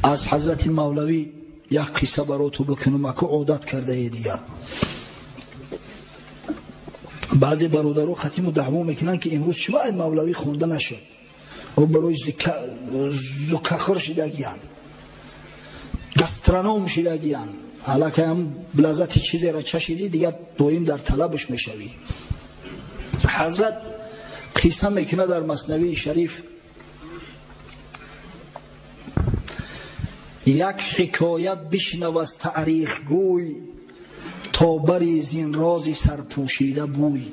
Аз ҳазрати Мавлавӣ як қисса бароту бикунам, аку одат кардае дигар. Баъзе бародаро хатиму даъво мекунанд, ки имрӯз чима ай Мавлавӣ хонда нашуд. О барои зукахӯр шидагиян, гастроном шидагиян. Аллакай ҳам лаззати чизеро чашидӣ, дигар доим дар талабаш мешавӣ. Ҳазрат қисса мекунад дар Маснавии Шариф. Як ҳикоят бишнав аз таърихгӯй, то бари зин рози сарпӯшида бӯй.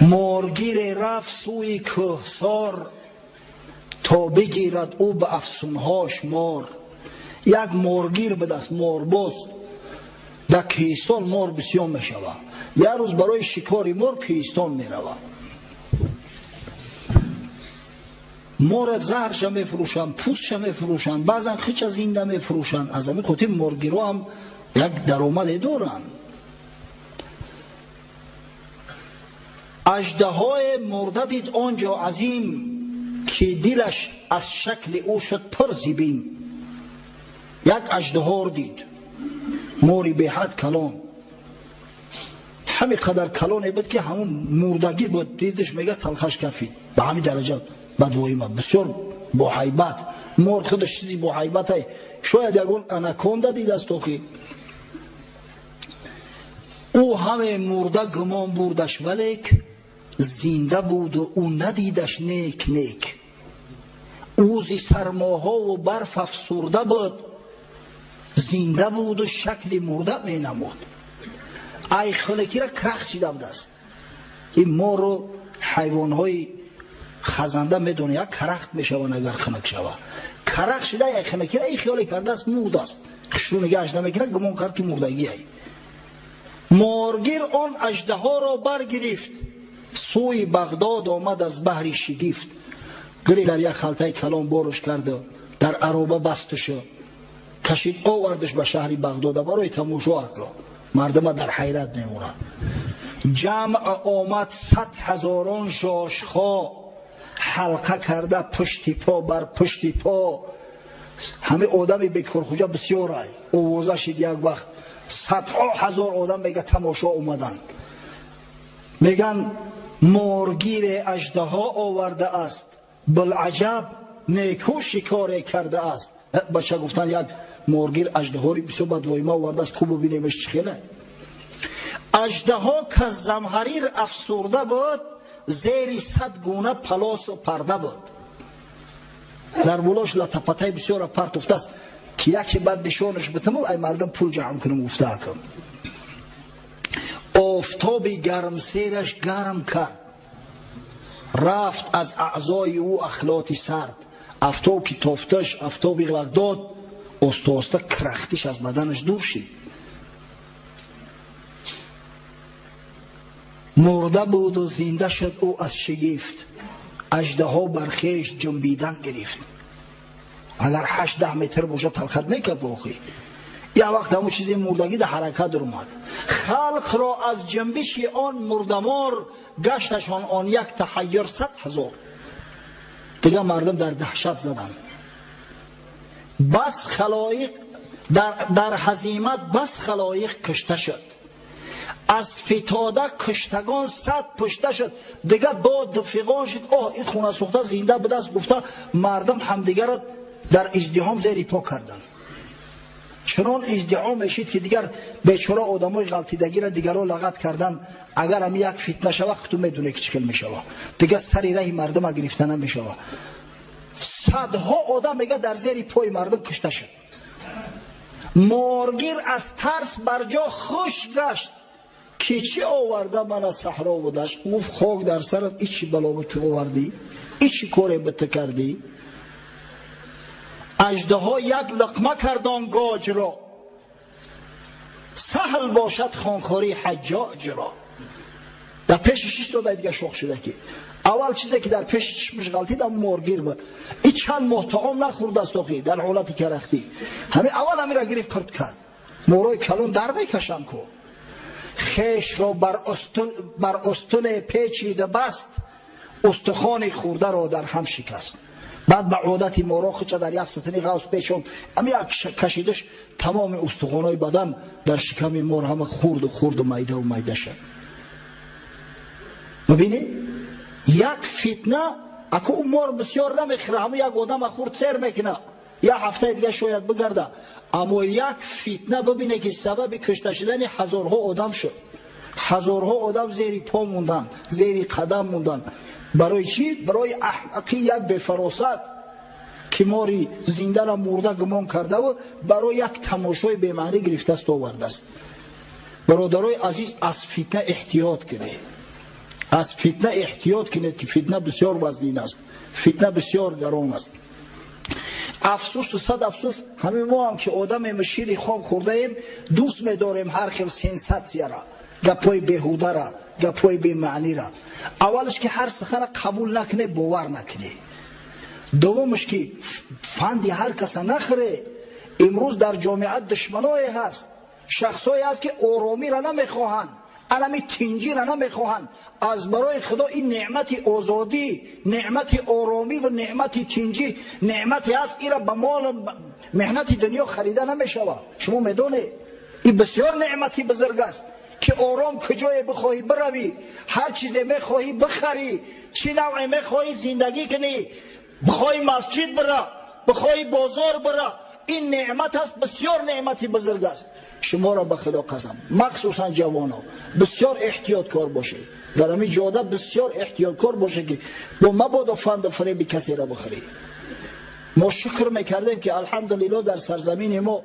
Моргире рафт сӯи кӯҳсор, то бигирад ӯ ба афсунҳош мор. Як моргир будаст, морбоз. Дар кӯҳистон мор бисёр мешавад. Як рӯз барои шикори мор кӯҳистон меравад. Мора заҳрша мефурӯшанд, пӯстша мефурӯшанд, баъзан хича зинда мефурӯшанд. Аз ҳамин хотир моргиро ҳам як даромаде доранд. Аждаҳое мурда дид он ҷо азим, ки дилаш аз шакли ӯ шуд пур зибим. Як аждаҳор дид, мори беҳад калон, ҳамин қадар калоне буд, ки ҳамун мурдагӣ буд. Дидаш мега талхаш кафид, ба ҳамин дараҷа бадвоима, бисёр боҳайбат. Мор худаш чизи боҳайбатай, шояд ягон анаконда дидаст охи. Ӯ ҳаме мурда гумон бурдаш, валек зинда буду ӯ надидаш нек нек. Ӯ зи сармоҳову барф афсурда буд, зинда буду шакли мурда менамуд. Ай хунакира крах шида будааст. Ин морро ҳайвонҳои хазанда медонад, як карахт мешаванд агар хунак шавад. Карах шида ай хунакира ин хиёле кардааст мурдааст. Хушрӯ нигаҳаш намекунад, гумон кард, ки мурдагиай. Моргир он аждаҳоро баргирифт, сӯи Бағдод омад аз баҳри шигифт. Гирифт дар як халтаи калон борш карду дар ароба бастушу кашид овардаш ба шаҳри Бағдода барои тамошо. Ако мардума дар ҳайрат мемонад. Ҷамъ омад 100 ҳазорон жошхо, ҳалқа карда пушти по бар пушти по. Ҳамин одами бекорхуҷа бисёрай овоза шид. Як вақт садҳо ҳазор одам мега тамошо омаданд. Меган моргире аждаҳо овардааст, билаҷаб неку шикоре кардааст. Бача гуфтанд, як моргир аждаҳори бисёр бадвоима овардааст, ку бубинемаш чӣ хеле. Аждаҳо каз замҳарир афсурда буд, зери 100 гуна палосу парда буд. Дар болош латапатаи бисёра партуфтааст, ки яке баъд нишонаш битаму ай мардам пул ҷамъ кунам гуфтаакам. Офтоби гармсераш гарм кард, рафт аз аъзои ӯ ахлоти сард. Афтоб ки тофташ, афтоби Бағдод, оста оста крахтиш аз баданаш дур шид. Мурда буду зинда шуд ӯ аз шигифт, аждаҳо бар хеш ҷунбидан гирифт. Агар 8-10 метр бошад, талхат мекард охи. Як вақт ҳамун чизи мурдагӣ дар ҳаракат омад. Халқро аз ҷунбиши он мурдамор гашташон он як таҳайюр 100 ҳазор. Дигар мардум дар даҳшат заданд. Бас халоиқ дар ҳазимат, бас халоиқ кушта шуд. Аз фитода куштагон 100 пушта шуд. Дигар дод фиғон шуд, оҳ, ин хона сӯхта зинда будааст гуфта мардум ҳамдигарро дар издиҳом зери по карданд. Чунон издиҳом мешид, ки дигар бечора одамои ғалтидагиро дигарро лағат кардан. Агар ҳам як фитна шава, худту медонӣ ки чӣ хел мешава. Дигар сари раҳи мардума гирифта намешава. Садҳо одам мега дар зери пои мардум кушта шуд. Моргир аз тарс бар ҷо хуш гашт, ки чӣ оварда ман аз саҳрову дашт. Гуфт хок дар сарат, ичи бало ба ту овардӣ, ичи коре ба ту кардӣ. Аждаҳо як луқма кард он гоҷро, саҳл бошад хонхории ҳаҷҷоҷро. Дар пеши шиш дода дига шох шуда, ки аввал чизе ки дар пеши чишмаш ғалтид ам моргир буд. И чанд моҳ таом нахӯрдааст охи, дар ҳолати карахтӣ. Ҳамин аввал ҳамира гирифт қирт кард. Морои калон дар мекашанд ку. Хешро бар устуне печида баст, устухони хурдаро дар ҳам шикаст. Баъд ба одати моро хуча дар як сатини ғавс печон, ами як кашидаш тамоми устухонҳои бадан дар шиками мор ҳама хурду хурду майдаву майда шад. Бибинед, як фитна, аку ӯ мор бисёр намехӯра, ҳамун як одама хурд сер мекуна, як ҳафтаи дига шояд бигарда. Аммо як фитна бибине ки сабаби кушта шудани ҳазорҳо одам шуд. Ҳазорҳо одам зери по монданд, зери қадам монданд. Барои чӣ? Барои аҳмақи як бефаросат ки мори зиндара мурда гумон кардаву барои як тамошои бемаънӣ гирифтааст овардааст. Бародарои азиз, аз фитна эҳтиёт кунед. Аз фитна эҳтиёт кунед, ки фитна бисёр вазнин аст, фитна бисёр гарон аст. Афсӯсу сад афсӯс, ҳамин мо ҳам ки одамем шири хом хӯрдаем, дӯст медорем ҳар хел сенсатсияра, гапҳои беҳудара, гапҳои бемаънира. Аввалаш ки ҳар сухана қабул накунед, бовар накунед. Дуввумаш ки фанди ҳар каса нахӯре. Имрӯз дар ҷомеа душманое ҳаст, шахсое ҳаст ки оромиро намехоҳанд, анами тинҷиро намехоҳанд. Аз барои Худо ин неъмати озодӣ, неъмати оромӣ ва неъмати тинҷӣ неъмате ҳаст, ира ба мол меҳнати дунё харида намешавад. Шумо медонед, ин бисёр неъмати бузург аст ки ором куҷое бихоҳӣ биравӣ, ҳар чизе мехоҳӣ бихарӣ, чӣ навъе мехоҳӣ зиндагӣ кунӣ, бихоҳӣ масҷид бира, бихоҳӣ бозор бира. Ин неъмат аст, бисёр неъмати бузург аст. Шуморо ба Худо қасам, махсусан ҷавоно, бисёр эҳтиёткор бошед. Дар ҳамин ҷода бисёр эҳтиёткор бошед, ки бо мабодо фанду фиреби касеро бихӯред. Мо шукр мекардем, ки алҳамдулилло дар сарзамини мо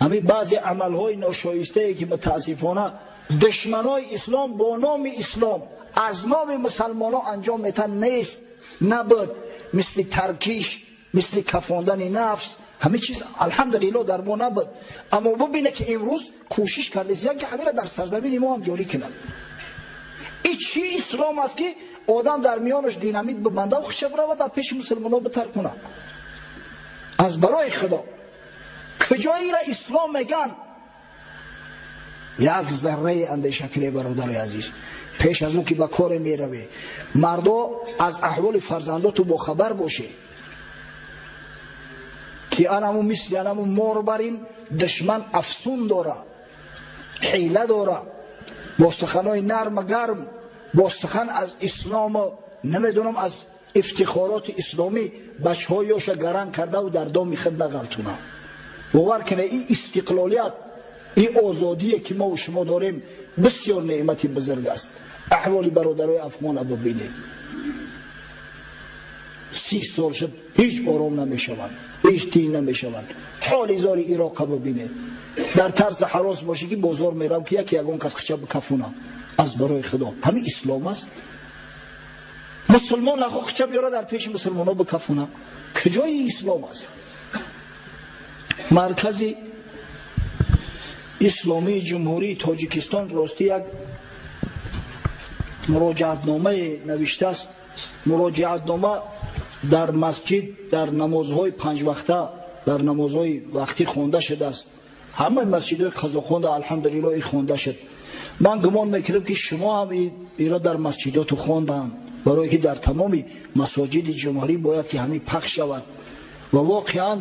ҳамин баъзе амалҳои ношоистае ки мутаассифона душманои ислом бо номи ислом аз номи мусалмонҳо анҷом метан нест, набуд. Мисли таркиш, мисли кафондани нафс, ҳамин чиз алҳамдулилло дар мо набуд. Аммо бибине ки имрӯз кӯшиш кардест, ки ҳаминро дар сарзамини мо ҳам ҷорӣ кунанд. Ин чӣ ислом аст, ки одам дар миёнаш динамит бибандаву хиша биравад дар пеши мусулмонҳо битаркунад? Аз барои Худо, куҷоира ислом меган? Як зарраи андеша кунед, бародари азиз, пеш аз он ки ба коре меравед. Мардо, аз аҳволи фарзандоту бохабар бошед, ки анаму мисли анаму мор бар ин душман афсун дора, ҳила дора, бо суханои нарма гарм, бо сухан аз ислому намедонам аз ифтихороти исломӣ бачаҳои ёша гаранг кардаву дар доми худ нағалтунад. Бовар кунед, ин истиқлолият, ин озодие ки мо шумо дорем, бисёр неъмати бузург аст. Аҳволи бародарои афғона бибинед, 30 сол шуд ҳеҷ ором намешаванд, ҳеҷ тинҷ намешаванд. Ҳоли зори Ироқа бибинед, дар тарси ҳарос бошӣ ки бозор мерам, ки яке ягон кас хича бикафуна. Аз барои Худо, ҳамин ислом аст? Мусулмон нахо хича биёра дар пеши мусулмонҳо бикафуна, куҷои ислом аст? Маркази Исломии Ҷумҳурии Тоҷикистон ростӣ як муроҷиатномае навиштааст. Муроҷиатнома дар масҷид дар намозҳои панҷвақта, дар намозҳои вақтӣ хонда шудааст. Ҳамаи масҷидҳои қазоқхонда алҳамдулилло и хонда шуд. Ман гумон мекунам, ки шумо ҳам иро дар масҷидоту хонданд, барое ки дар тамоми масоҷиди ҷумҳурӣ бояд ки ҳамин пахш шавад. Ва воқеан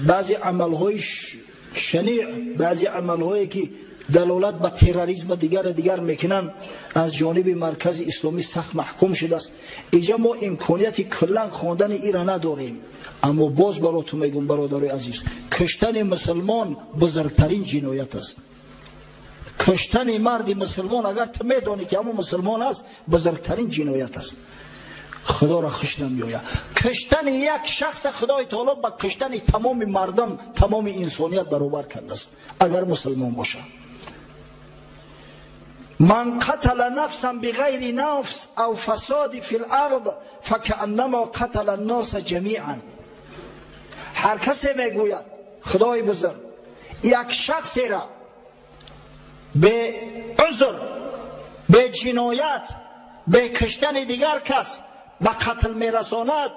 баъзе амалҳои шаниъ, баъзе амалҳое ки далолат ба терроризм дигар дигар мекунанд, аз ҷониби Маркази Исломӣ сахт маҳкум шудааст. Инҷа мо имконияти куллан хондани ира надорем, аммо боз баротун мегӯм, бародарои азиз, куштани мусулмон бузургтарин ҷиноят аст. Куштани марди мусулмон, агар ту медонӣ ки ҳамон мусулмон аст, бузургтарин ҷиноят аст. Худоро хуш намеояд куштани як шахс. Худои таоло ба куштани тамоми мардум, тамоми инсоният баробар кардааст, агар мусулмон бошад. من قتل نفسا بغير نفس او فساد في الارض فكأنما قتل الناس جميعا. هر کسی میگوید خدای بزرگ یک شخصی را به عذر، به جنایت، به کشتن دیگر کس به قتل میرساند،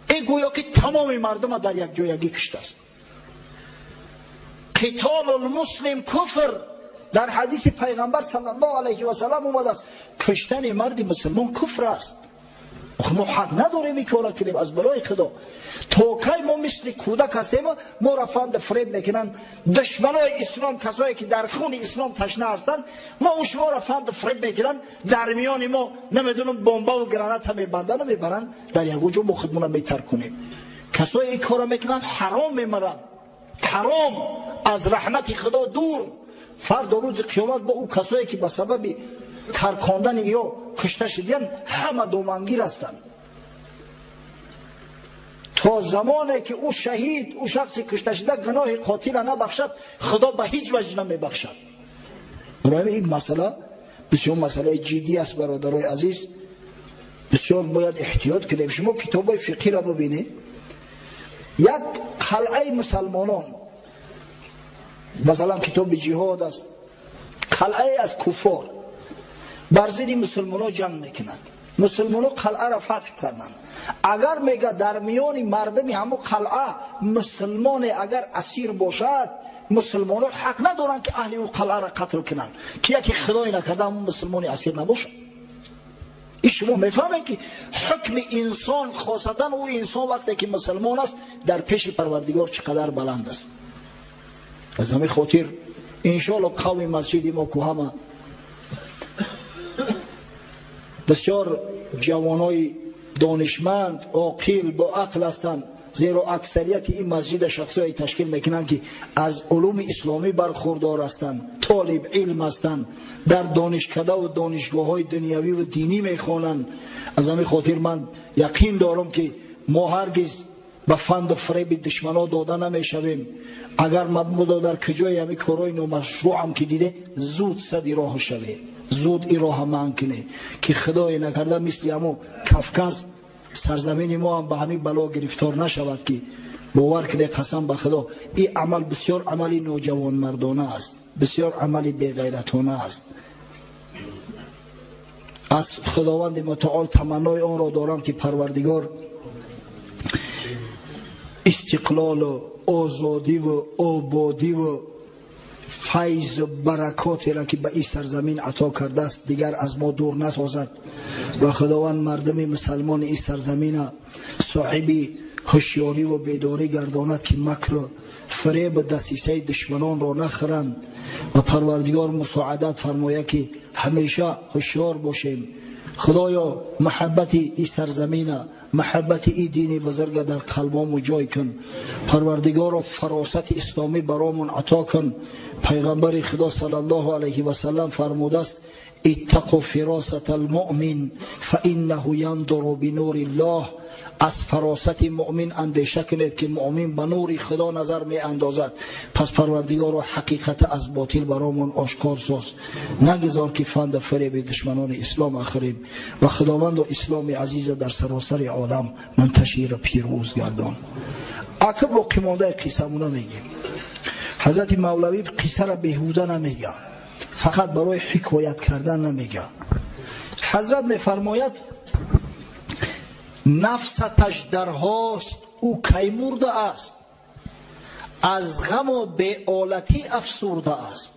این گویا که تمام مردم در یک جایگی کشته است. قتال المسلم کفر. در حدیث پیغمبر صلی الله علیه و سلم اومده است، کشتن مرد مسلمان کفر است. Мо ҳақ надорем ин кора кунем аз балои Худо. То кай мо мисли кӯдак ҳастем, моро фанду фиреб мекунанд душманои ислом, касое ки дар хуни ислом ташна ҳастанд, мо шуморо фанду фиреб мекунанд, дар миёни мо намедонам бомбаву граната мебандану мебаранд, дар ягон ҷо мо худмона метаркунем. Касое ин кора мекунанд ҳаром мемаранд, ҳаром, аз раҳмати Худо дур. Фардо рӯзи қиёмат бо ӯ касое ки ба сабаби таркондани ё кушта шудиян ҳама домангир ҳастанд. То замоне ки ӯ шаҳид, ӯ шахси кушта шуда гуноҳи қотила набахшад, Худо ба ҳеҷ ваҷ намебахшад. Барои ин масъала бисёр масъалаи ҷиддӣ аст, бародарои азиз, бисёр бояд эҳтиёт кунем. Шумо китобҳои фиқҳиро бибинед, як қалъаи мусалмонон, масалан китоби ҷиҳод аст, қалъае аз куффор бар зидди мусулмонҳо ҷанг мекунад. Мусулмонҳо қалъаро фатҳ карданд. Агар мега дар миёни мардуми ҳамон қалъа мусулмоне агар асир бошад, мусулмонҳо ҳақ надоранд ки аҳли ӯ қалъаро қатл кунанд, ки яке худое накарда ҳамон мусулмони асир набошад. Ин шумо мефаҳмед ки ҳукми инсон, хосатан ӯ инсон вақте ки мусулмон аст, дар пеши Парвардигор чӣ қадар баланд аст. Аз ҳамин хотир иншоалло қавми масҷиди мо ку ҳама бисёр ҷавонои донишманд, оқил, бо ақл ҳастанд, зеро аксарияти ин масҷида шахсое ташкил мекунанд ки аз улуми исломӣ бархурдор ҳастанд, толиб илм ҳастанд, дар донишкадаву донишгоҳҳои дунявиву динӣ мехонанд. Аз ҳамин хотир ман яқин дорам ки мо ҳаргиз ба фанду фиреби душманҳо дода намешавем. Агар мабодо дар куҷои ҳамин корҳои номашрӯъам ки диде, зуд сади роҳ шаве, зуд ин роҳа манъ кунед, ки худое накарда мисли ҳамон Кавказ сарзамини мо ҳам ба ҳамин бало гирифтор нашавад, ки бовар кунед, қасам ба Худо, ин амал бисёр амали ноҷавонмардона аст, бисёр амали беғайратона аст. Аз Худованди мутаол таманнои онро дорам ки Парвардигор истиқлолу озодиву ободиву файзу баракотеро ки ба ин сарзамин ато кардааст дигар аз мо дур насозад ва Худованд мардуми мусалмони ин сарзамина соҳиби ҳушёриву бедорӣ гардонад, ки макру фиребу дасисаи душманонро нахӯранд ва Парвардигор мусоадат фармояд ки ҳамеша ҳушёр бошем. Худоё, муҳаббати ин сарзамина, муҳаббати ин дини бузурга дар қалбомон ҷой кун. Парвардигоро, фаросати исломӣ баромон ато кун. Пайғамбари Худо саллаллоҳу алайҳи васаллам фармудааст: иттақу фиросата алмуъмин фаиннаҳу яндуру бинури ллоҳ. Аз фаросати муъмин андеша кунед, ки муъмин ба нури Худо назар меандозад. Пас Парвардигоро, ҳақиқата аз ботил баромон ошкор соз, нагузор ки фанду фиреби душманони ислом ахӯрем ва Худованду исломи азиза дар саросари олам мунташиру пирӯз гардон. Ака боқимондаи қиссамона мегем. Ҳазрати Мавлавӣ қиссаро беҳуда намега, фақат барои ҳикоят кардан намега. Ҳазрат мефармояд: нафсаташ дарҳост, ӯ кай мурда аст, аз ғаму беолатӣ афсурда аст.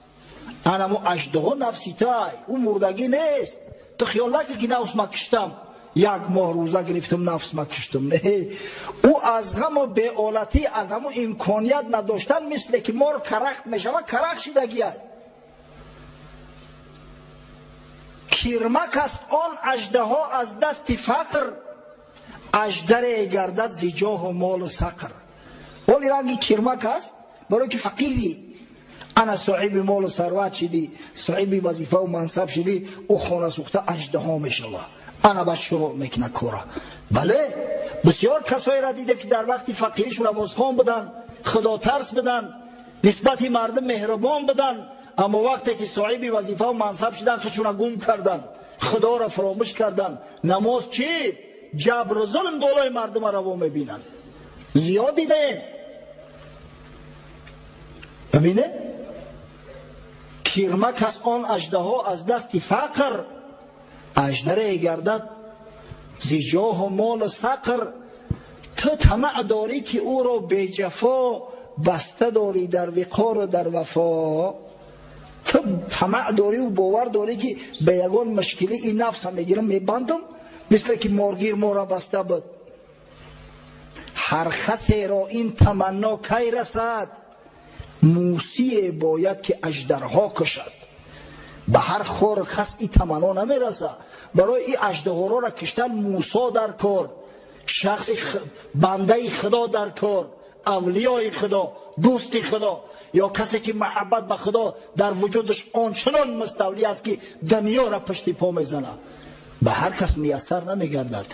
Анамо аждаҳо нафси тай, ӯ мурдагӣ нест. Ту хиёл накун ки нафс ма киштам, як моҳ рӯза гирифтам, нафс ма киштам. Не, ӯ аз ғаму беолатӣ, аз ҳамон имконият надоштан, мисле ки мор карахт мешавад, карахт шидагиай. Кирмак аст он аждаҳо аз дасти фақр, аждаре гардад зи ҷоҳу молу сақр. Оли ранги кирмак аст, барои ки фақири, ана соҳиби молу сарват шидӣ, соҳиби вазифаву мансаб шидӣ, ӯ хона сӯхта аждаҳо мешавад. Ана ба шурӯъ мекунад кора. Бале, бисёр касоеро дидем ки дар вақти фақиришон намозхон буданд, худотарс буданд, нисбати мардум меҳрубон буданд, аммо вақте ки соҳиби вазифаву мансаб шиданд, худшонро гум карданд, худоро фаромӯш карданд. Намоз чӣ? Ҷабру зулм болои мардума раво мебинанд. Зиёд дидаем. Бибине? Кирмак аст он аждаҳо аз дасти фақр, аждаре гардад зи ҷоҳу молу сақр. Ту тамаъ дорӣ ки ӯро беҷафо баста дорӣ дар виқору дар вафо. Ту тамаъ дорӣ ва бовар дорӣ ки ба ягон мушкилӣ ин нафсам мегирам, мебандам, Мисле ки моргир моро баста буд. Ҳар касеро ин таманно кай расад, мусие бояд ки аждарҳо кушад. Ба ҳар хор хас ин таманно намерасад. Барои ин аждаҳоро киштан Мусо дар кор, шахси бандаи Худо дар кор, авлиёи Худо, дӯсти Худо, ё касе ки муҳаббат ба Худо дар вуҷудаш ончунон муставлӣ аст ки дунёро пушти по мезанад. Ба ҳар кас муяссар намегардад.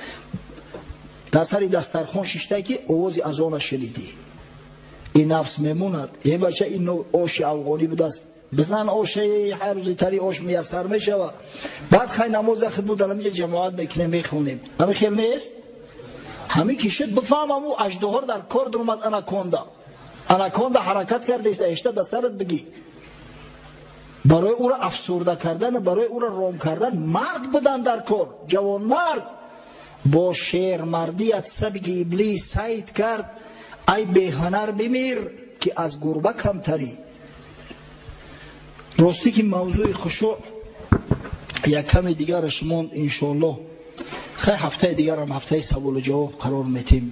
Дар сари дастархон шиштае ки овози азона шунидӣ, ин нафс мемонад. Е бача, ин оши афғонӣ будааст, бизан оше, ҳар рӯзи тари ош муяссар мешавад. Баъд хай намоз хид буд, дар ҳаминҷа ҷамоат мекунем, мехонем. Ҳамин хел нест? Ҳамин ки шуд бифаҳмам, ӯ аждаҳор дар кор даромад, анаконда. Анаконда ҳаракат кардааст, эшта дар сарат бигӣ. Барои ӯро афсурда кардан, барои ӯро ром кардан мард будан дар кор, ҷавонмард. Бо шермардият сабги иблис сайд кард, ай беҳунар бимир ки аз гурба камтарӣ. Ростӣ ки мавзӯи хушӯъ як каме дигараш монд, иншоаллоҳ. Хай ҳафтаи дигарам ҳафтаи саволу ҷавоб қарор метем.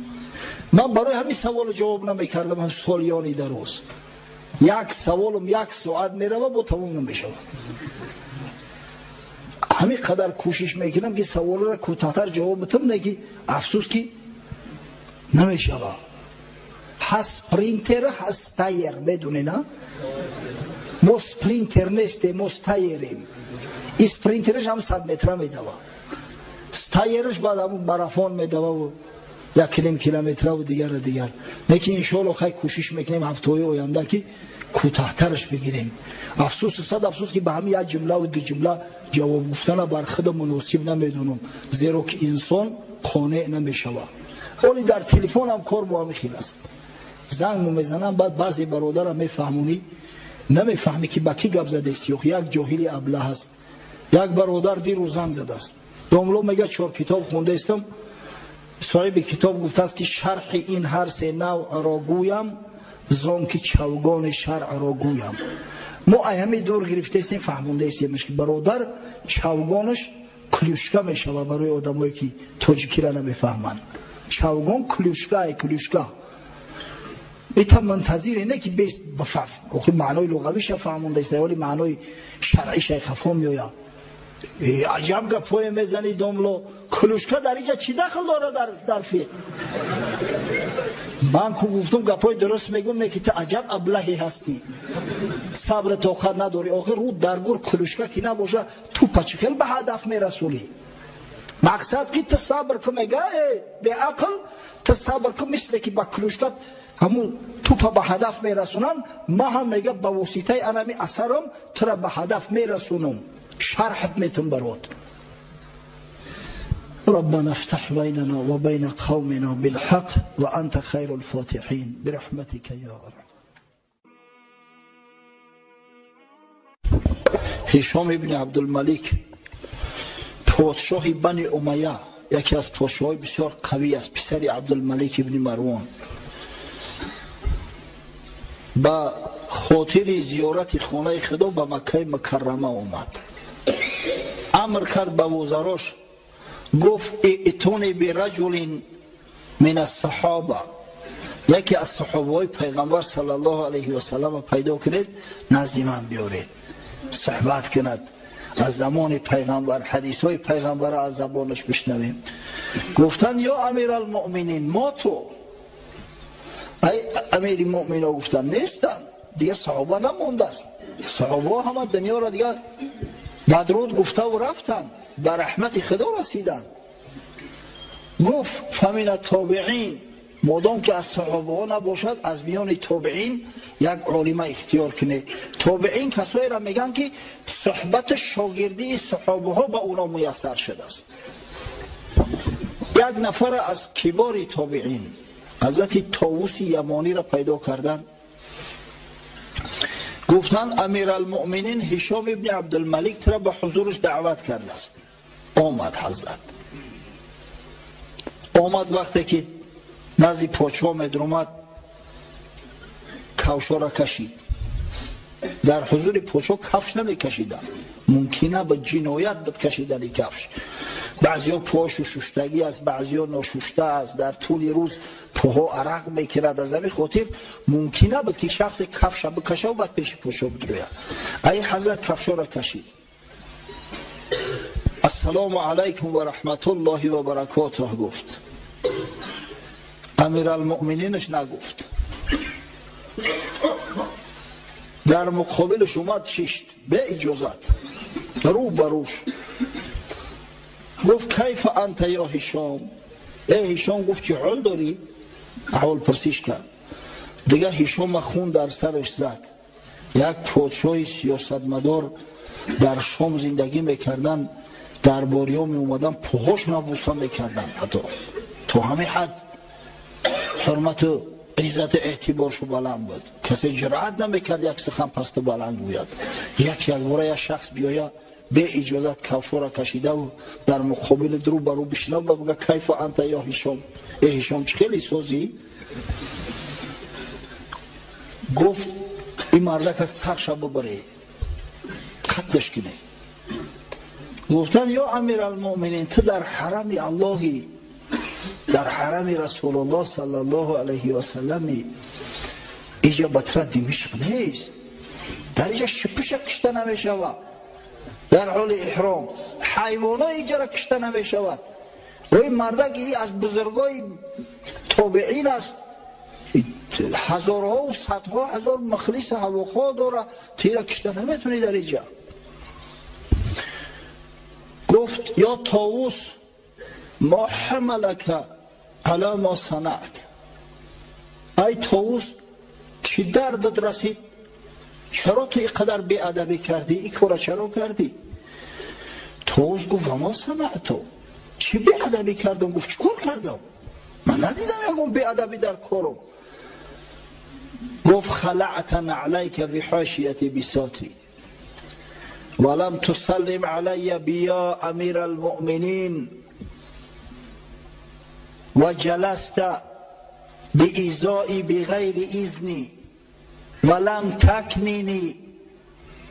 Ман барои ҳамин саволу ҷавоб намекардам солиёни дароз. Як саволум як соат мерава, бо тамом намешавад. Ҳамин қадар кӯшиш мекунам ки саволро кӯтоҳтар ҷавоб битам, не ки афсӯс ки намешавад. Ҳаст спринтер, ҳаст стайер, медонӣ на? Мо спринтер нестем, мо стайерем. Ин спринтераш ҳам 100 метра медава, стайераш баъд ҳамун марафон медава, 1.5 километраву дигар дигар. Лекин иншоалло хай кӯшиш мекунем ҳафтаҳои оянда ки кӯтоҳтараш бигирем. Афсӯс, сад афсӯс ки ба ҳамин як ҷумлаву ду ҷумла ҷавоб гуфтана бар худ муносиб намедонам, зеро ки инсон қонеъ намешавад. Оли дар телефонам кор бо ҳамин хел аст. Занг мезанам, баъд баъзе бародарам мефаҳмонӣ, намефаҳмӣ ки ба кӣ гап задаисти. Як ҷоҳили аблаҳ аст. Як бародар дирӯз занг задааст. Домло мега 4 китоб хондаистам. Соҳиби китоб гуфтааст ки шарҳи ин ҳар се навъро гӯям, зон ки чавгони шаръро гӯям. Мо ай ҳамин дур гирифтаистем, фаҳмондаистем ки бародар чавгонаш клюшка мешавад барои одамое ки тоҷикиро намефаҳманд. Чавгон клюшка, ай клюшка. Ита мунтазире не ки бес бифаҳм. Охир маънои луғавиша фаҳмондаист, вале маънои шаръиша хафо меояд. Аҷаб гапҳое мезанӣ домло. Клюшка дар инҷа чӣ дахл дорад дар фиқҳ? Ман ку гуфтум гапҳои дуруст мегӯм, не ки ту аҷаб аблаҳе ҳастӣ, сабр тоқат надорӣ. Охир рӯ дар гур клюшка ки набоша, тупа чӣ хел ба ҳадаф мерасонӣ? Мақсад ки ту сабр ку, мега беақл, ту сабр ку, мисле ки ба клюшка ҳамун тупа ба ҳадаф мерасонанд, ман ҳам мега ба воситаи анами асарам тура ба ҳадаф мерасонам. شرحت متن برود. ربنا افتح بيننا وبين قومنا بالحق وأنت خير الفاتحين برحمتك يا أرحم. هشام ابن عبدالملک پادشاه بنی امیه، یکی از پادشاه‌های بسیار قوی است، پسر عبدالملک ابن مروان، با خاطر زیارت خانه خدا به مکه مکرمه آمد. امر کرد به وزراش، گفت ائتونی برجل من الصحابه، یکی از صحابه پیغمبر صلی الله علیه و سلم پیدا کنید نزد من بیارید، صحبت کند، از زمان پیغمبر حدیث های پیغمبر از زبانش بشنویم. گفتن یا امیرالمؤمنین ما تو. ای امیر مؤمنین گفتن نیستن دیگه، صحابه نمونده است، صحابه همه دنیا را دیگه بدرود گفته و رفتن، به رحمت خدا رسیدن. گفت فمن التابعین، مادام که از صحابه نباشد از میان تابعین یک عالمه اختیار کنه. تابعین کسایی را میگن که صحبت شاگردی صحابه ها به اونا میسر شده است. یک نفر از کبار تابعین حضرت طاووس یمانی را پیدا کردن، گفتن امیرالمؤمنین هشام ابن عبدالملک را به حضورش دعوت کرده است. آمد حضرت، آمد. وقتی که نزد پادشاه میدرآمد کفش‌ها را کشید. در حضور پادشاه کفش نمیکشیدن، ممکنه به جنایت بود کشیدن کفش. Баъзиҳо поҳошу шуштагӣ аст, баъзиҳо ношушта аст. Дар тӯли рӯз поҳо арақ мекунад. Аз ҳамин хотир мумкин набуд ки шахсе кафша бикашав, баъд пеши подшоҳ бидрояд. Ай ҳазрат кафшоро кашид. Ассалому алайкум ва раҳматуллоҳи ва баракотуҳ гуфт. Амиралмуъмининаш нагуфт. Дар муқобилаш омад шишт бе иҷозат, рӯ ба рӯш. Гуфт кайфа анта ё Ҳишом? Э Ҳишом, гуфт чӣ ҳол дорӣ? Аҳвол пурсиш кард. Дигар Ҳишома хун дар сараш зад. Як подшоҳи сиёсатмадор дар Шом зиндагӣ мекарданд, дарбориҳо меомаданд, поҳошона буса мекарданд. Ҳатто то ҳамин ҳад ҳурмату иззату эътиборшу баланд буд. Касе ҷуръат намекард як сухан пасту баланд гӯяд. Як якбора як шахс биёя бе иҷозат кавшора кашидаву дар муқобили рӯ ба рӯ бишинав ва бигӯяд кайфа анта ё Ҳишом? Э Ҳишом, чӣ хеле созӣ? Гуфт ин мардака сарша бибаре, қатлш кунед. Гуфтанд ё амиралмуъминин, ту дар ҳарами Аллоҳи, дар ҳарами Расулуллоҳ саллаллоҳу алайҳи васаллами, иҷа ба тура Димишқ нест, дар иҷа шипиша кишта намешавад. Дар ҳоли эҳром ҳайвоно иҷара кишта намешавад. Ин мардак аз бузургои тобеин аст, ҳазорҳову садҳо ҳазор мухлиси ҳавохо дора, тира кишта наметунӣ дар иҷа. Гуфт ё Товус, мо ҳамалака ала мо санаат. Ай Товус, чӣ дардат расид? Чаро ту ин қадар беадабӣ кардӣ? Ин кора чаро кардӣ? Товус гуфт ва мо санаату, чӣ беадабӣ кардам? Гуфт чӣ кор кардам? Ман надидам ягон беадабӣ дар корам. Гуфт халаъта наълайка биҳошияти бисотӣ ولم تسلم علي بیا امیر المؤمنین وجلست بإزائي بغير إذني ولم تكنني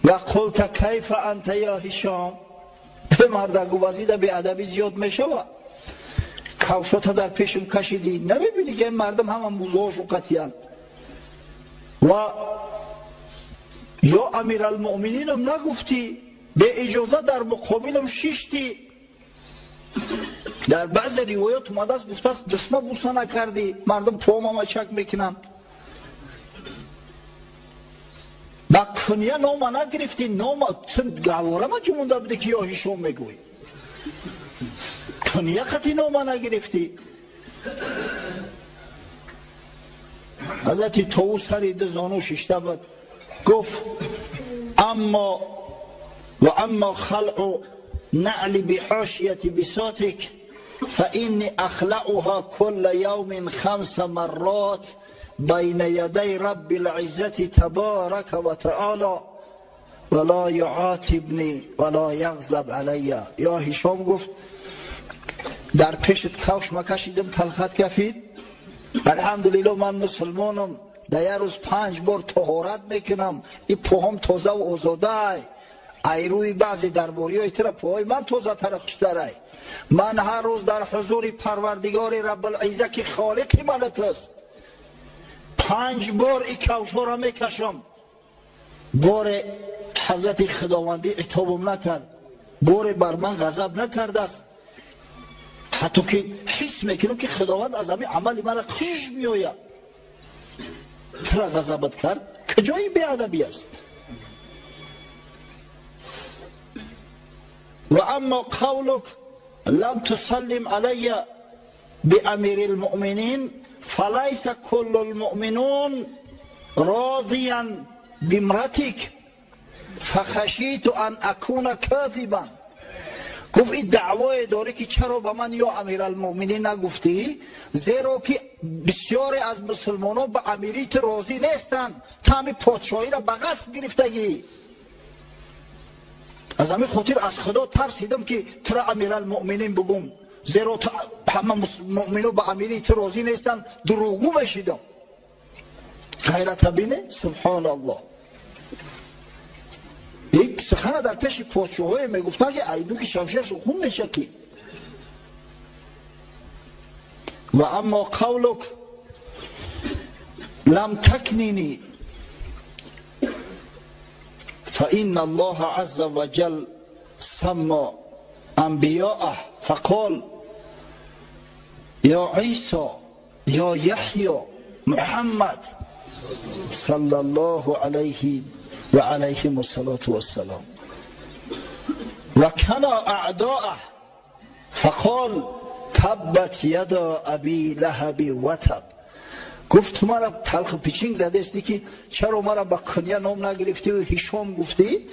وقلت كيف أنت يا هشام. مردک وزید به ادبی زیاد میشود. کاوشات در پیشم کشیدی، نمیبینی که این مردم همه موضوعشون قطعیان. و یا امیرالمؤمنینم نگفتی، به اجازه در مقابلم شیشتی. در بعض روایات اومده است گفته است دسمه بوسه نکردی، مردم پوامم چک میکنن. با کنیه نام نگرفتی، نام گواره ما جمونده بوده که یا هشام میگوی. کنیه قطعی نام نگرفتی. حضرت طاووس سر دو زانو ششته بود، گفت اما و اما خلع نعل بحاشیة بساطك فإني أخلعها كل يوم 5 مرات بين يدي رب العزة تبارك وتعالى ولا يعاتبني ولا يغضب علي. یا هشام گفت در پیشت کفش مکشیدم تلخت کفید، الحمدلله من مسلمانم، در یه روز 5 بار طهارت میکنم، این پاهم تازه و آزاده ای، ای روی بعضی درباری های تر پاهای من تازه تر خوشتر ای. من هر روز در حضور پروردگار رب العزه که خالق من است 5 بار این کفش ها را میکشم. بار حضرت خداوندی عتابم نکرد، بار بر من غضب نکرده است، حتی که حس میکنم که خداوند از همین عمل من را خوش میآید. ترا غضبت کرد، کجایی بیادبی است؟ و اما قولك لم تسلم علی بامیر المؤمنین فلیس كل المؤمنون راضیا بامرتك فخشیت ان اکون کاذبا. گفت این دعوای داره که چرا به من یا امیرالمؤمنین نگفتی؟ زیرا که بسیاری از مسلمانان به امیریت راضی نیستند، تا همین پادشاهی را به غصب گرفتگی. از همین خاطر از خدا ترسیدم که تو را امیرالمؤمنین بگم، زیرا همه مؤمنان به امیریت راضی نیستند، دروغگو میشیدم. غیرت بینه، سبحان الله. یک سخن در پیش پادشاه‌های میگفتن که ایدو که شمشیرش خون میشه که و اما قولك لم تكنني فإن الله عز وجل سمى أنبياءه فقال يا عيسى يا يحيى محمد صلى الله عليه وعليهم الصلاة والسلام وكان أعداءه فقال تبت يدا أبي لهب وتب. گفت تو مرا تلخ پیچینگ زده استی که چرا مرا با کنیه نام نگرفتی و هشام گفتی؟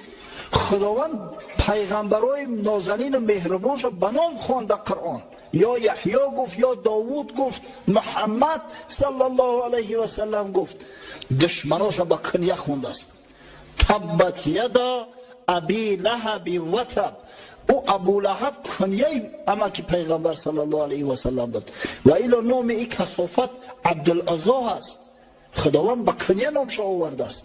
خداوند پیغمبرای نازنین و مهربانش به نام خواند در قرآن، یا یحیی گفت، یا داوود گفت، محمد صلی الله علیه و سلم گفت. دشمناش با کنیه خونده است. تبت یدا ابی لهب وتب. او ابو لهب کنیه امکی پیغمبر صلی الله علیه و سلم بود و ایلا نام ای کثافت عبدالعزا هست. خداوند با کنیه نامش آورده است.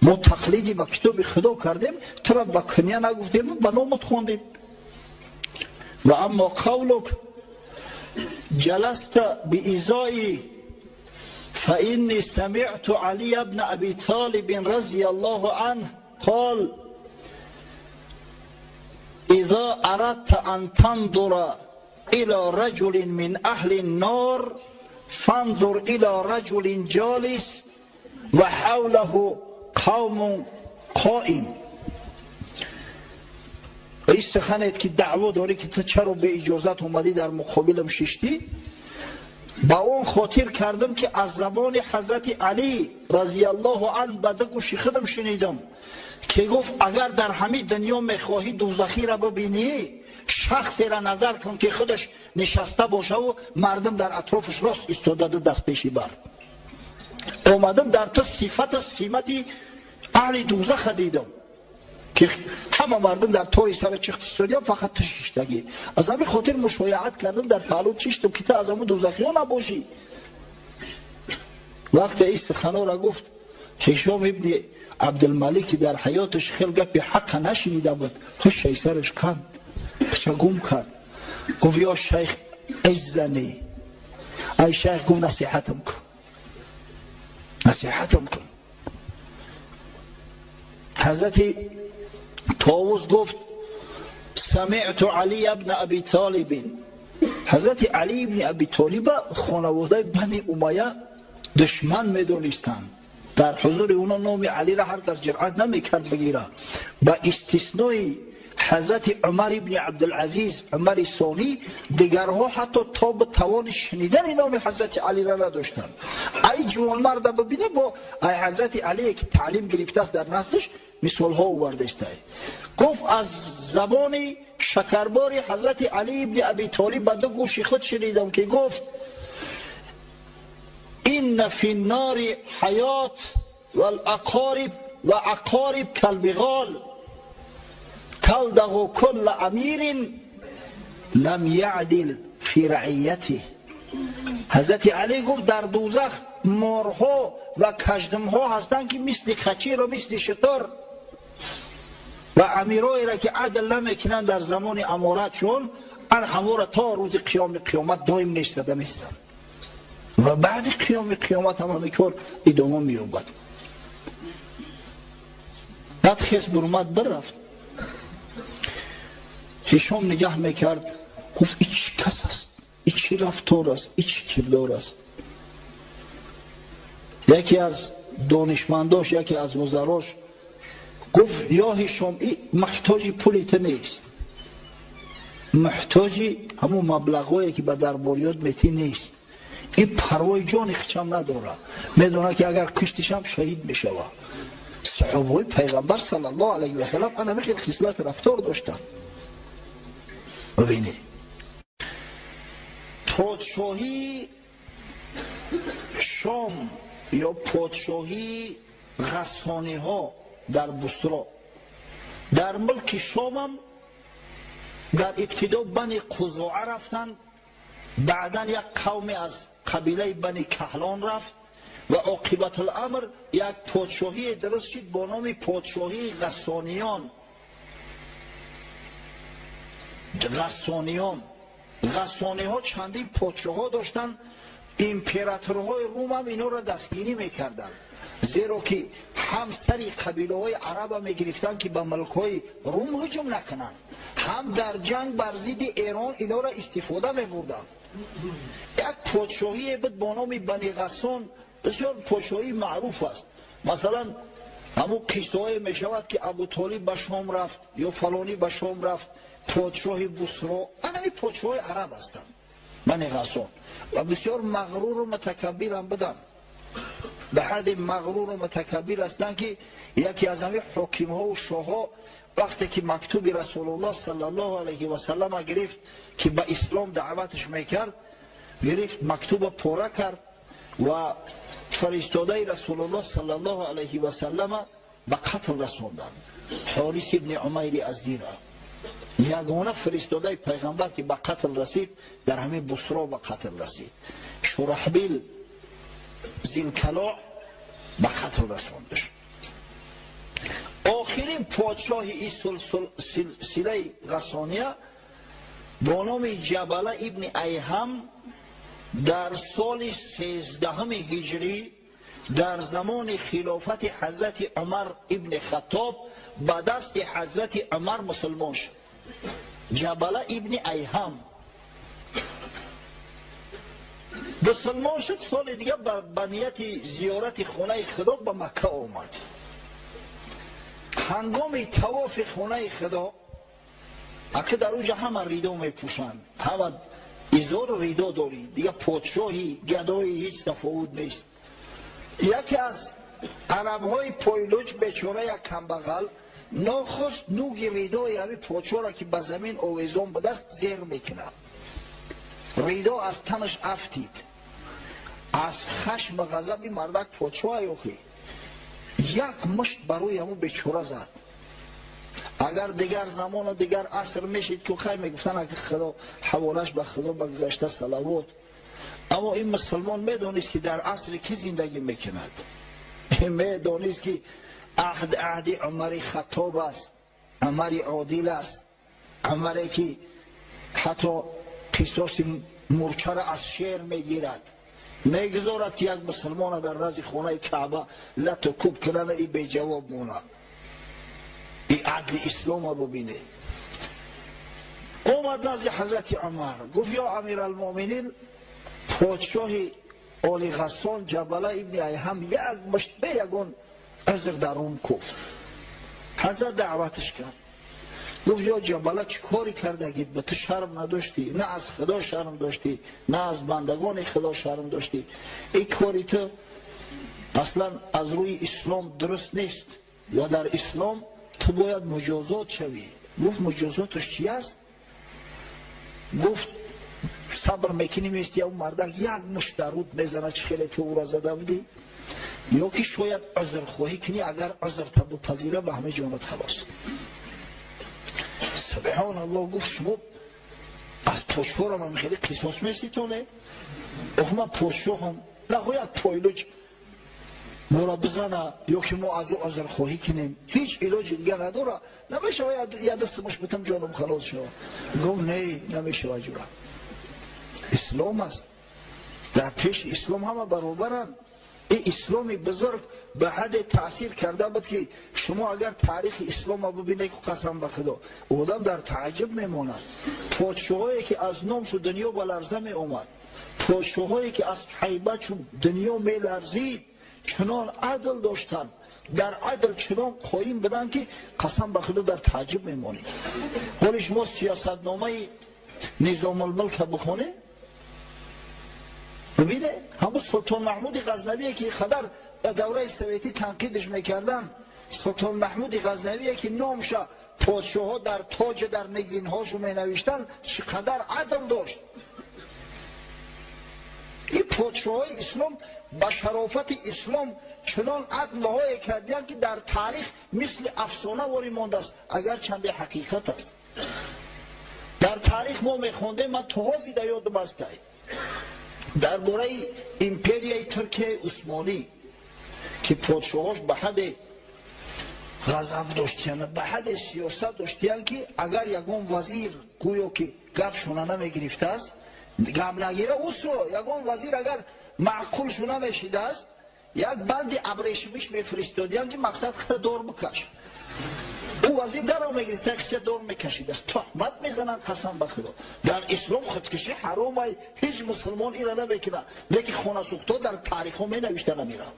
ما تقلیدی با کتاب خدا کردیم، تو را با کنیه نگفتیم، با نامت خواندیم. و اما قولک جلست بإزایی فإني سمعت علي بن أبي طالب رضي الله عنه قال إذا أردت أن تنظر إلى رجل من أهل النار فانظر إلى رجل جالس وحوله قوم قائم. این سخنت که دعوا داری که تو چرا به اجازت اومدی در مقابلم ششتی، با اون خاطر کردم که از زبان حضرت علی رضی الله عنه به دو گوش خودم شنیدم که گفت اگر در همین دنیا میخواهی دوزخی را ببینی، شخصی را نظر کن که خودش نشسته باشه و مردم در اطرافش راست ایستاده دست پیشی بر. اومدم در تو صفت و سیمت اهل دوزخ دیدم که همه مردم در توی سر چخت ایستادن، فقط تو شیشتگی. از همین خاطر مشایعت کردم در پهلوت چشتم که تو از همون دوزخی ها نباشی. وقتی این سخنا را گفت، هشام ابن عبدالملک در حیاتش خیلی گپی حق نشنیده بود، هوش سرش کند، چه گم کرد. گفت یا شیخ عزنی، ای شیخ، گفت نصیحتم کن، نصیحتم کن. حضرت طاووس گفت سمعت علی ابن ابی طالب. حضرت علی ابن ابی طالب خانواده بنی امیه دشمن میدونستند. در حضور اونا نام علی را هر کس جرأت نمیکرد بگیره، با استثنای حضرت عمر ابن عبدالعزیز، عمر ثانی، دیگرها حتی تا به توان شنیدن نام حضرت علی را نداشتند. ای جوانمرد ببینه با ای حضرت علی که تعلیم گرفته است در نسلش مثال ها آورده است. گفت از زبان شکربار حضرت علی ابن ابی طالب به دو گوش خود شنیدم که گفت این فی النار حیات والعقارب و عقارب کالبغال تلدغ كل امیر لم يعدل فی رعیته. حضرت علی گفت در دوزخ مارها و کژدمها هستند که مثل خچیر و مثل شتر و امیرایی را که عدل نمیکنند در زمان امارتشون، همو را تا روز قیام قیامت دائم نیستده میستند و بعد قیام قیامت هم همین کار ادامه مییابد. بعد خیس برآمد برفت. هشام نگه میکرد، گفت ای چی کس است، ای چی رفتار است، ای چی کردار است. یکی از دانشمنداش، یکی از وزراش گفت یا هشام، ای محتاج پولی تو نیست، محتاج همون مبلغایی که به درباریات میتی نیست، این پروای جان خچم نداره، میدونه که اگر کشتشم شهید میشوه. صحابه پیغمبر صلی الله علیه و سلم انا خیلی خصلت رفتار داشتن. ببینید پادشاهی شام یا پادشاهی غسانی ها در بصرا، در ملک شام هم در ابتدا بنی قزاعه رفتند، بعدا یک قوم از قبیله بنی کهلان رفت و عاقبت الامر یک پادشاهی درست شد با نام پادشاهی غسانیان. غسانیان Ғассониҳо чандин подшоҳҳо доштанд, императорҳои Рум ҳам инҳоро дастгирӣ мекарданд, зеро ки ҳам сари қабилаҳои араба мегирифтанд, ки ба мулкҳои Рум ҳуҷум накунанд, ҳам дар ҷанг бар зидди Эрон инҳоро истифода мебурданд. Як подшоҳие буд бо номи Бани Ғассон, бисёр подшоҳии маъруф аст. Масалан, ҳамун қиссаҳое мешавад, ки Абутолиб ба Шом рафт ё фалонӣ ба Шом рафт, подшоҳи Бусро, анами подшоҳои араб ҳастанд Бани Ғассон, ва бисёр мағруру мутакаббирам буданд. Ба ҳадди мағруру мутакаббир ҳастанд, ки яке аз ҳамин ҳокимҳову шоҳҳо вақте ки мактуби Расулуллоҳ саллаллоҳу алайҳи васаллама гирифт, ки ба ислом даъваташ мекард, гирифт мактуба пора кард ва фиристодаи Расулуллоҳ саллаллоҳу алайҳи васаллама ба қатл расонданд. Ҳорис ибни Умайри Аздира, ягона фиристодаи пайғамбар, ки ба қатл расид, дар ҳамин Бусро ба қатл расид. Шурахбил Зилкалоъ ба қатл расондаш. Охирин подшоҳи ин силсилаи Ғассония бо номи Ҷабала ибни Айҳам дар соли 13 ҳиҷрӣ дар замони хилофати ҳазрати Умар ибни Хаттоб ба дасти ҳазрати Умар мусулмон шуд. Ҷабала ибни Айҳам мусулмон шуд. Соли дига ба нияти зиёрати хонаи Худо ба Макка омад. Ҳангоми тавофи хонаи Худо, ака дар уҷа ҳама ридо мепӯшанд, ҳама изору ридо дорӣ, дига подшоҳи гадои ҳеҷ тафовут нест. Яке аз арабҳои пойлуҷ, бечора, як камбағал, нохост нуги ридои ҳамин подшоҳро, ки ба замин овезон будаст, зер мекунад. Ридо аз танаш афтид. Аз хашму ғазаби мардак подшоҳ охи як мушт барои ҳамун бечора зад. Агар дигар замону дигар аср мешид, ки хай мегуфтанд, аки Худо ҳаволаш ба Худо, ба гузашта салавот. Аммо ин мусулмон медонист, ки дар асри кӣ зиндагӣ мекунад. Медонист, ки аҳд аҳди Умари Хаттоб аст, Умари одил аст, Умаре ки ҳатто қисоси мурчаро аз шер мегирад, мегузорад, ки як мусулмона дар назди хонаи Каъба лату куб кунанд, и беҷавоб монад. И адли ислома бубинед. Омад назди ҳазрати Умар, гуфт: ё амиралмуъминин, подшоҳи Оли Ғассон Ҷабала ибни Айҳам як мушт бе ягон узр дар рум куфт. Ҳазрат даъваташ кард, гуфт: ё Ҷабала, чӣ кори кардагид? Ба ту шарм надоштӣ? На аз Худо шарм доштӣ, на аз бандагони Худо шарм доштӣ. Ин кори ту аслан аз рӯи ислом дуруст нест ва дар ислом ту бояд муҷозот шавӣ. Гуфт: муҷозоташ чи аст? Гуфт: сабр мекунӣ, мести ям мардак як мушт дар руд мезанад, чӣ хеле ту ӯро зада будӣ, ё ки шояд узрхоҳӣ кунӣ, агар узрта бипазира, ба ҳама ҷонат халос. Субҳоналлоҳ, гуфт: шумо аз подшоҳрам ҳам хеле қисос меситоне? Ох, ман подшоҳам, нахо як пойлуҷ моро бизана ё ки мо аз ӯ узрхоҳӣ кунем, ҳеҷ илоҷи дигар надора. Намешава як дасти муш битам, ҷонам халос шава? Гуфт: не, намешава ҷура, ислом аст, дар пеши ислом ҳама баробаранд. Ин исломи бузург ба ҳадде таъсир карда буд, ки шумо агар таърихи исломро бубинед, қасам ба Худо, одам дар тааҷҷуб мемонад. Подшоҳое ки аз номшу дунё ба ларза меомад, подшоҳое ки аз ҳайбатшу дунё меларзид, чунон адл доштанд, дар адл чунон қоим буданд, ки қасам ба Худо, дар тааҷҷуб мемонед. Ҳоли шумо сиёсатномаи Низомулмулка бихонед, бибине, ҳамун Султон Маҳмуди Ғазнавие, ки қадар дар давраи советӣ танқидаш мекарданд, Султон Маҳмуди Ғазнавие, ки номша подшоҳҳо дар тоҷа, дар нигинҳошу менавиштанд, чӣ қадар адл дошт. Ин подшоҳҳои ислом ба шарофати ислом чунон адлҳое кардиянд, ки дар таърих мисли афсона ворӣ мондааст, агарчанде ҳақиқат аст. Дар таърих мо мехондем, ман то ҳозир дар ёдам аст, дар бораи империяи Туркияи Усмонӣ, ки подшоҳош ба ҳадде ғазаб доштиянд, ба ҳадде сиёсат доштиянд, ки агар ягон вазир гӯё ки гап шуна намегирифтааст, гап нагира усо ягон вазир агар маъқул шуна мешидааст, як банди абрешимиш мефиристодиян, ки мақсад хита дор бикаш. Ӯ вазир даро мегирифт, хиса дор мекашидааст. Туҳмат мезананд, қасам ба Худо. Дар ислом худкушӣ ҳаром ай, ҳеҷ мусулмон ира намекунад, лекин хонасӯхтҳо дар таърихҳо менавишта намеранд.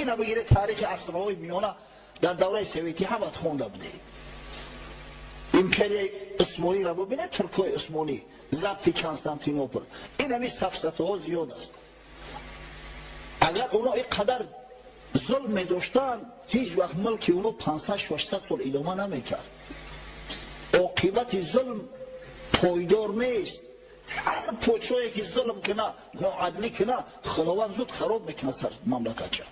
Ина бигире, таърихи асрҳои миёна, дар давраи советӣ ҳамат хонда будем. Империяи Усмониро бубинед, туркҳои усмонӣ, забти Константинопол, ин ҳами сафсатаҳо зиёд аст. Агар оно ин қадар зулм медоштанд, ҳеҷ вақт мулки оно 500-600 сол идома намекард. Оқибати зулм пойдор нест. Ҳар подшоҳе ки зулм куна, ноадлӣ куна, Худованд зуд хароб мекунад сар мамлакатша.